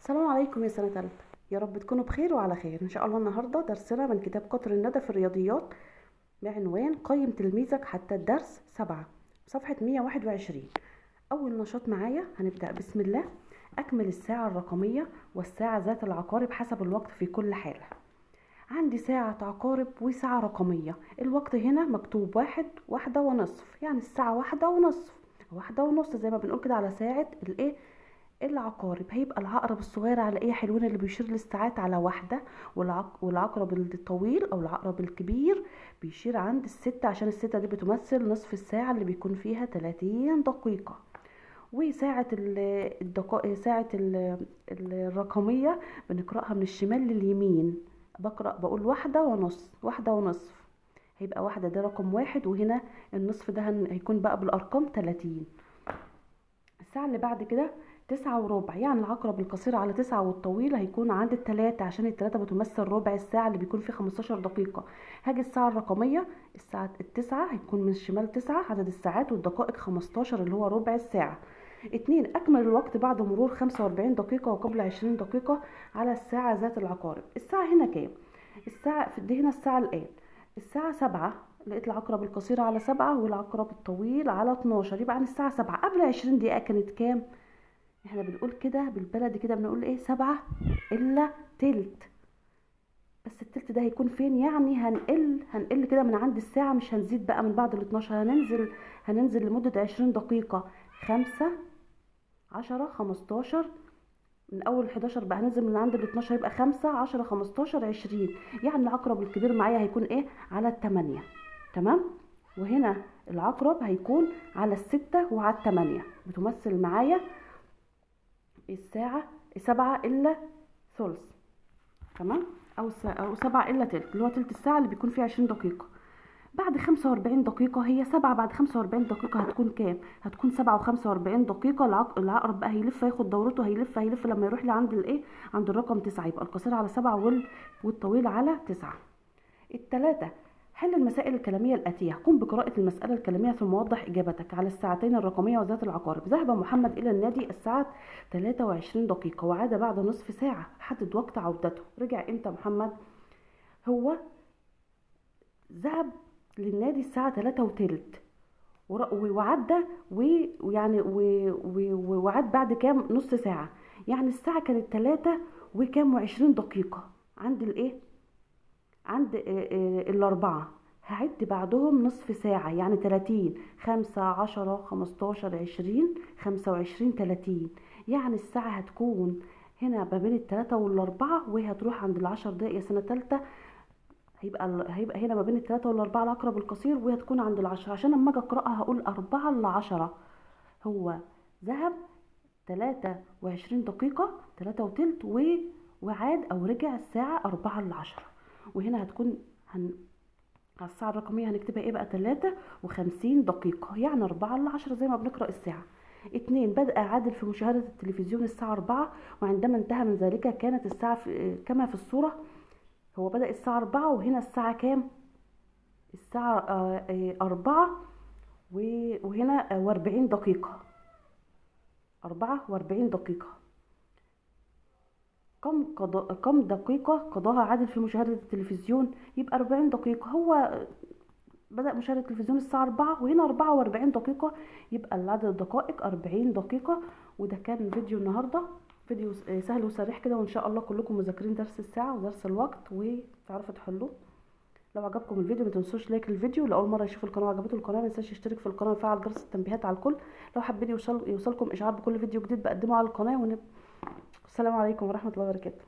السلام عليكم يا سنة تالتة، يا رب تكونوا بخير وعلى خير إن شاء الله. النهاردة درسنا من كتاب قطر الندى في الرياضيات بعنوان قيم تلميذك حتى الدرس 7 صفحة 121. أول نشاط معايا هنبدأ بسم الله. أكمل الساعة الرقمية والساعة ذات العقارب حسب الوقت في كل حالة. عندي ساعة عقارب وساعة رقمية. الوقت هنا مكتوب 1:30، يعني الساعة 1:30، 1:30 زي ما بنقول كده على ساعة الايه العقارب. هيبقى العقرب الصغير على ايه حلوين اللي بيشير للساعات على 1، والعقرب الطويل او العقرب الكبير بيشير عند 6، عشان 6 دي بتمثل نصف الساعة اللي بيكون فيها 30 دقيقة. وساعة الدقائق، ساعة الرقمية بنقرأها من الشمال لليمين، بقرأ بقول 1:30، 1:30، هيبقى 1 ده رقم 1، وهنا النصف ده هيكون بقى بالأرقام 30. الساعة اللي بعد كده 9:15، يعني العقرب القصير على 9 والطويل هيكون عند 3، عشان 3 بتمثل ربع الساعة اللي بيكون فيه 15 دقيقة. هاجي الساعة الرقمية الساعة 9 هيكون من الشمال 9 عدد الساعات والدقائق 15 اللي هو ربع الساعة. 2 أكمل الوقت بعد مرور 45 دقيقة وقبل 20 دقيقة على الساعة ذات العقارب. الساعة هنا كام؟ الساعة في دي هنا الساعة الآن الساعة 7، لقيت العقرب القصير على 7 والعقرب الطويل على 12، يبقى عن الساعة 7 قبل 20 دقيقة كانت كام؟ احنا بنقول كده بالبلدي كده بنقول ايه؟ 6:40. بس التلت ده هيكون فين؟ يعني هنقل كده من عند الساعة، مش هنزيد بقى من بعد ال 12، هننزل لمدة 20 دقيقة، 5 10 15، من أول 11 بقى هننزل من عند ال 12، يبقى 5 10 15 20، يعني العقرب الكبير معايا هيكون ايه؟ على 8. تمام؟ وهنا العقرب هيكون على 6 وعلى 8، بتمثل معايا الساعة 6:40. تمام؟ أو 6:40 اللي هو تلت الساعة اللي بيكون فيها 20 دقيقة. بعد 45 دقيقة هي 7، بعد 45 دقيقة هتكون كام؟ هتكون 7:45. العقرب بقى هيلف هياخد دورته، هيلف لما يروح لعند الايه؟ عند الرقم 9، يبقى القصير على 7 والطويل على 9. 3 حل المسائل الكلامية الآتية. قم بقراءة المسألة الكلامية ثم وضح إجابتك على الساعتين الرقمية وذات العقارب. ذهب محمد إلى النادي الساعة 23 وعاد بعد نصف ساعة، حدد وقت عودته. رجع إمتى محمد؟ هو ذهب للنادي الساعة 3:20 وعدى ويعني وعاد بعد كام؟ نص ساعة، يعني الساعة كانت 3:20 عند الإيه؟ عند 4. هعد بعدهم نصف ساعة، يعني 30، 5 10 15 20 25 30، يعني الساعة هتكون هنا ما بين 3 وال4، وهي هتروح عند 10 دقايق يا سنة تالتة. هيبقى هنا ما بين 3 وال4 العقرب القصير، وهي هتكون عند 10، عشان لما اجي اقراها هقول 9:45. هو ذهب 23 دقيقة، 3:20، وعاد او رجع الساعة 9:45. وهنا هتكون على الساعة الرقمية هنكتبها ايه بقى؟ 53، يعني 9:45 زي ما بنقرأ الساعة. 2 بدأ عادل في مشاهدة التلفزيون الساعة 4، وعندما انتهى من ذلك كانت الساعة كما في الصورة. هو بدأ الساعة 4 وهنا الساعة كام؟ الساعة 4 وهنا 40 دقيقة، 44 دقيقة. كم دقيقة قضاها عادل في مشاهدة التلفزيون؟ يبقى 40 دقيقة. هو بدأ مشاهدة التلفزيون الساعة 4 وهنا 44 دقيقة، يبقى العدد الدقائق 40 دقيقة. وده كان فيديو النهاردة، فيديو سهل وسريع كده، وإن شاء الله كلكم مذاكرين درس الساعة ودرس الوقت وتعرفوا تحلوه. لو عجبكم الفيديو ما تنسوش لايك للفيديو، لأول مرة يشوف القناة وعجبته القناة ما ينساش يشترك في القناة ويفعل جرس التنبيهات على الكل لو حابين يوصلكم إشعار بكل فيديو جديد بقدمه على القناة. السلام عليكم ورحمة الله وبركاته.